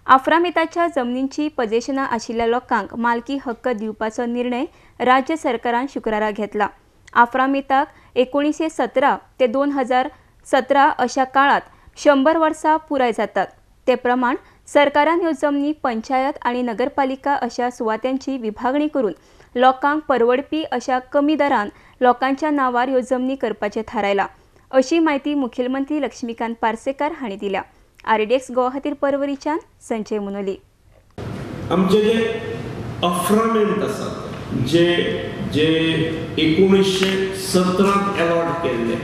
आफ्रामेताच्या जमनींची पजेशनां आशिल्ल्या लोकांक मालकी हक्क दिवपाचो निर्णय राज्य सरकारान शुक्रारा घेतला. आफ्रामेताक 1917 ते 2017 अशा काळात 100 वर्सां पुराय जातात. ते प्रमाण सरकारान ह्यो जमनी पंचायत आनी नगरपालिका अशा सुवात्यांची विभागणी करून लोकांक परवडपी अशा कमी दरान लोकांच्या नांवार ह्यो जमनी करपाचें थारायलां, अशी म्हायती मुखेलमंत्री लक्ष्मीकांत पार्सेकार हांणी दिल्या. आरडीएक्स गोवा खातीर परवरीच्यान संजय मुनोली. आमचे जे अफ्रामेंत आसात जे जे 1917 अलॉट केल्ले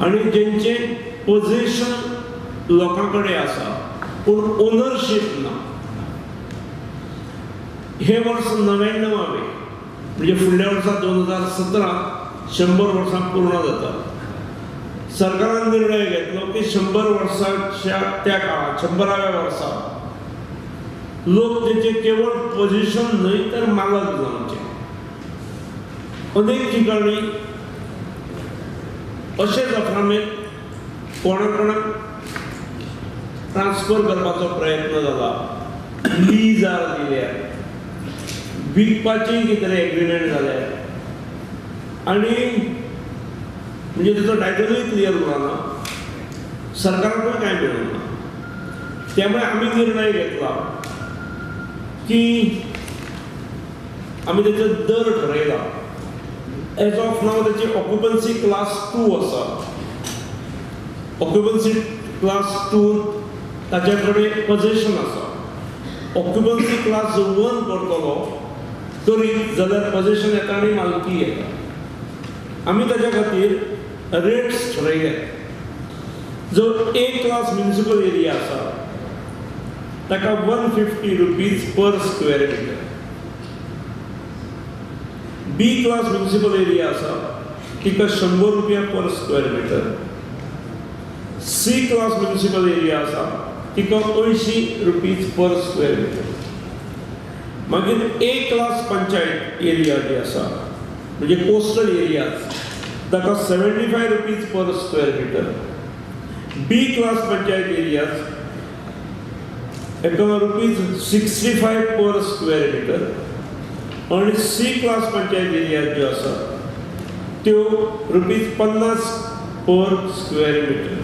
आनी जेंचे पोझिशन लोकां कडेन आसा पूण ओनरशीप ना, हे वर्स 99वें म्हणजे फुडल्या वर्सा 2017 100 वर्सां पूर्ण जाता. सरकारान निर्णय घेतलो की 100 वर्साच्या त्या काळात 100व्या वर्सा लोक तेचे केवळ पोझिशन न्हय तर मालक जावचे. अनेक ठिकाणी अशेच अफ्रामेंत कोणा कोणाक ट्रान्सफर करपाचो प्रयत्न जाला, लीजार दिल्या, विकपाचेय कितें तरी एग्रीमेंट जाले आनी म्हणजे तेचो टायटलूय क्लियर उरना, सरकाराकूय कांय मेळना. त्यामुळे आमी निर्णय घेतला की आमी तेचो दर ठरयला. एज ऑफ नाव तेची ऑक्युपन्सी क्लास 2 आसा. ऑक्युपन्सी क्लास 2 ताचे कडेन पोझेशन आसा. ऑक्युपन्सी क्लास 1 करतलो करीत जाल्यार पोझेशन येता आनी मालकी येता. आमी ताच्या खातीर रेट्स ठरयले. जो ए क्लास म्युनिसिपल एरिया आसा ताका 150 rupees per square metre, B class municipal area आसा तिका 100 रुपया per square metre, C class municipal area आसा तिका 80 रुपीज पर स्क्वेअर मिटर. मागीर ए क्लास पंचायत एरिया जी आसा म्हणजे कोस्टल एरियाज ताका 75 rupees per square metre, B class panchayat areas हेका रुपीज 65 पर स्क्वेअर मिटर आनी सी क्लास पंचायत एरियाज ज्यो आसा त्यो रुपीज 50 पर स्क्वेअर मिटर.